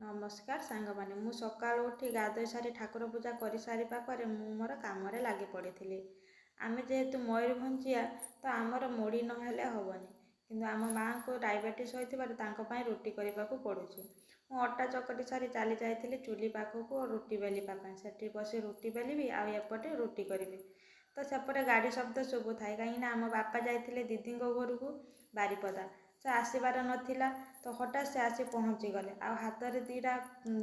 ନମସ୍କାର ସାଙ୍ଗମାନେ, ମୁଁ ସକାଳୁ ଉଠି ଗାଧୋଇ ସାରି ଠାକୁର ପୂଜା କରିସାରିବା ପରେ ମୁଁ ମୋର କାମରେ ଲାଗି ପଡ଼ିଥିଲି। ଆମେ ଯେହେତୁ ମୟୂରଭଞ୍ଜିଆ, ତ ଆମର ମୁଢ଼ି ନହେଲେ ହେବନି। କିନ୍ତୁ ଆମ ମାଆଙ୍କୁ ଡାଇବେଟିସ୍ ହୋଇଥିବାରୁ ତାଙ୍କ ପାଇଁ ରୁଟି କରିବାକୁ ପଡ଼ୁଛି। ମୁଁ ଅଟା ଚକଟି ସାରି ଚାଲି ଯାଇଥିଲି ଚୁଲି ପାଖକୁ ରୁଟି ବେଲିବା ପାଇଁ। ସେଠି ବସି ରୁଟି ବେଲିବି ଆଉ ଏପଟେ ରୁଟି କରିବି, ତ ସେପଟେ ଗାଡ଼ି ଶବ୍ଦ ଶୁଭୁଥାଏ, କାହିଁକିନା ଆମ ବାପା ଯାଇଥିଲେ ଦିଦିଙ୍କ ଘରକୁ ବାରିପଦା, ସେ ଆସିବାର ନଥିଲା। ତ ହଠାତ୍ ସେ ଆସି ପହଞ୍ଚିଗଲେ ଆଉ ହାତରେ ଦୁଇଟା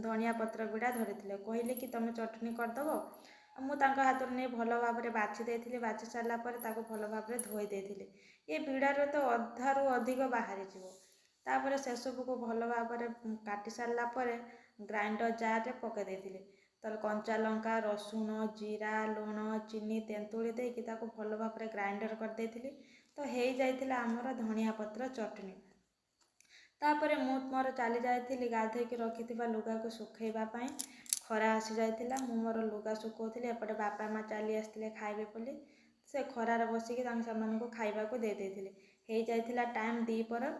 ଧନିଆ ପତ୍ର ବିଡ଼ା ଧରିଥିଲେ। କହିଲେ କି ତୁମେ ଚଟଣି କରିଦେବ। ମୁଁ ତାଙ୍କ ହାତରୁ ନେଇ ଭଲ ଭାବରେ ବାଛି ଦେଇଥିଲି। ବାଛି ସାରିଲା ପରେ ତାକୁ ଭଲ ଭାବରେ ଧୋଇ ଦେଇଥିଲି। ଏ ବିଡ଼ାରେ ତ ଅଧାରୁ ଅଧିକ ବାହାରିଯିବ। ତାପରେ ସେସବୁକୁ ଭଲ ଭାବରେ କାଟି ସାରିଲା ପରେ ଗ୍ରାଇଣ୍ଡର ଜାର୍ରେ ପକାଇ ଦେଇଥିଲି। ତ କଞ୍ଚା ଲଙ୍କା, ରସୁଣ, ଜିରା, ଲୁଣ, ଚିନି, ତେନ୍ତୁଳି ଦେଇକି ତାକୁ ଭଲ ଭାବରେ ଗ୍ରାଇଣ୍ଡର କରିଦେଇଥିଲି। ତ ହେଇଯାଇଥିଲା ଆମର ଧନିଆ ପତ୍ର ଚଟଣି। ତାପରେ ମୁଁ ମୋର ଚାଲି ଯାଇଥିଲି ଗାଧୋଇକି ରଖିଥିବା ଲୁଗାକୁ ଶୁଖାଇବା ପାଇଁ। ଖରା ଆସିଯାଇଥିଲା, ମୁଁ ମୋର ଲୁଗା ଶୁଖାଉଥିଲି, ଏପଟେ ବାପା ମା ଚାଲି ଆସିଥିଲେ ଖାଇବେ ବୋଲି। ସେ ଖରାରେ ବସିକି ତାଙ୍କୁ ସେମାନଙ୍କୁ ଖାଇବାକୁ ଦେଇ ଦେଇଥିଲି। ହେଇଯାଇଥିଲା ଟାଇମ୍ ଦ୍ୱିପହର,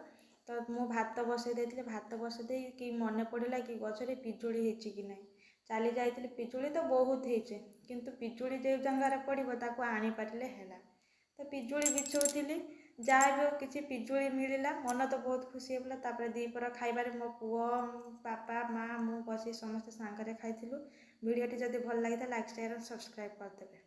ତ ମୁଁ ଭାତ ବସାଇ ଦେଇଥିଲି। ଭାତ ବସାଇ ଦେଇକି ମନେ ପଡ଼ିଲା କି ଗଛରେ ପିଜୁଳି ହେଇଛି କି ନାହିଁ। ଚାଲି ଯାଇଥିଲି। ପିଜୁଳି ତ ବହୁତ ହେଇଛି, କିନ୍ତୁ ପିଜୁଳି ଯେଉଁ ଜାଗାରେ ପଡ଼ିବ ତାକୁ ଆଣିପାରିଲେ ହେଲା। ତ ପିଜୁଳି ବିଛଉଥିଲି, ଯାହା ବି ହଉ କିଛି ପିଜୁଳି ମିଳିଲା, ମନ ତ ବହୁତ ଖୁସି ହେଇଗଲା। ତାପରେ ଦ୍ୱିପହର ଖାଇବାରେ ମୋ ପୁଅ, ବାପା, ମା, ମୁଁ ବସି ସମସ୍ତେ ସାଙ୍ଗରେ ଖାଇଥିଲୁ। ଭିଡ଼ିଓଟି ଯଦି ଭଲ ଲାଗିଥାଏ, ଲାଇକ୍, ସେୟାର, ସବସ୍କ୍ରାଇବ୍ କରିଦେବେ।